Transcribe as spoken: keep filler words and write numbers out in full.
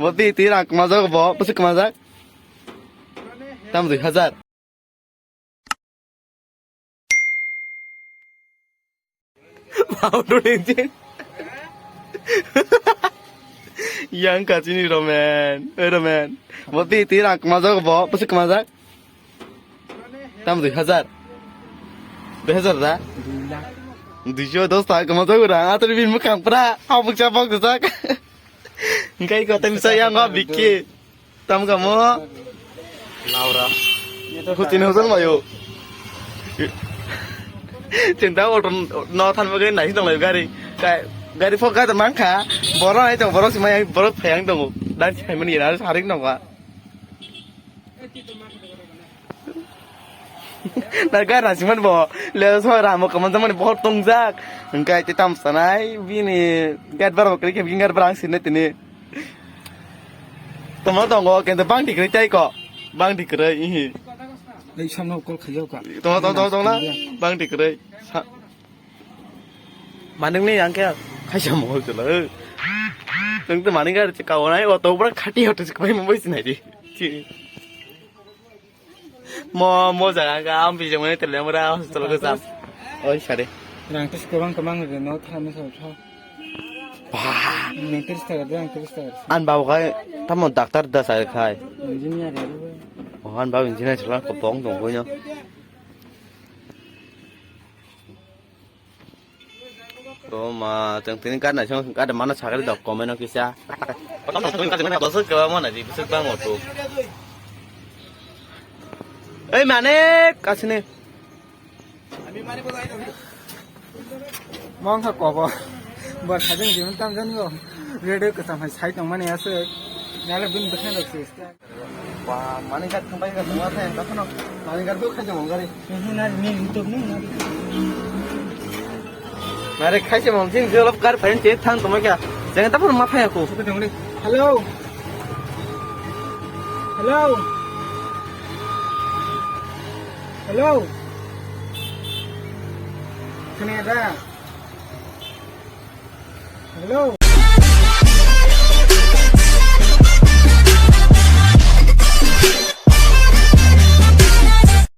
Bo twi twi rang kwmajak bo, bwswk kwmajak? Tam dui hazar. Yang kachini romen, oi romen. Bo twi twi rang kwmajak bo, bwswk kwmajak? Tam dui hazar. Dui hazar da? Dui lakh. Duiso dos taka kwmajak rang, atri bin mwkhang pura, habuk chabak jak. Engkai kota misa yang gua bikki. Tam kamu. Laura. Hutin hujan mayo. Cinta auto no than bagai nai tong lai gari. Kai gari phok gada mangkha. Borok ai tong borok simai borok phayang tongo. Dan si phaimani na sarik nongwa. Na gari nasimani bo le so ramo kaman jamani bo tongjak. Engkai te tam sanai bini gate bar bakri ke bini gate bar ang sinai tini. Tongma tongo, kente bang dikroi tai ko. Bang dikroi, ihi. Ei, samno call khaiyok ka. Tongma tong tong tong na. Bang dikroi. Sa- Manik ni yang khe khaisa mo chwla. Tong to manik gar chika onai o to bra khati hoto chika bai mo bai sinai di. Chi. Mo, mo jaga ka, ang bijak mani tele mura hospital ko jam. Oi, sare. Rang tis kwbang kwbang ri no thani sa tho. Bah. Nang tis ta de, nang tis ta. An babo kai, tamo doctor da sai khai. Engineer ri. Oh, an babo engineer chwla ko bong dong ko nyo. O ma, chwng tini gana chwng gana mana sagri dok comment o kisa. Bwswk kwbangma nai di, bwswk bang auto. Ei mane kasini. Mong kha kobo. Bor sajeng jiman tam jani o. Ready kwcham hai sai tong mani aswk. Nale bin bwkhang rok se. Ba, mani gari thangbai ga thangma thang ga thano. Mani gari bo khaijamo gari. Nari ni YouTube ni nari. Nari khaijamo jing jolop gari phain te thang tongma kya. Jeng ta phun ma phaya ko. Hello. Hello. Hello. Khne da. Hello.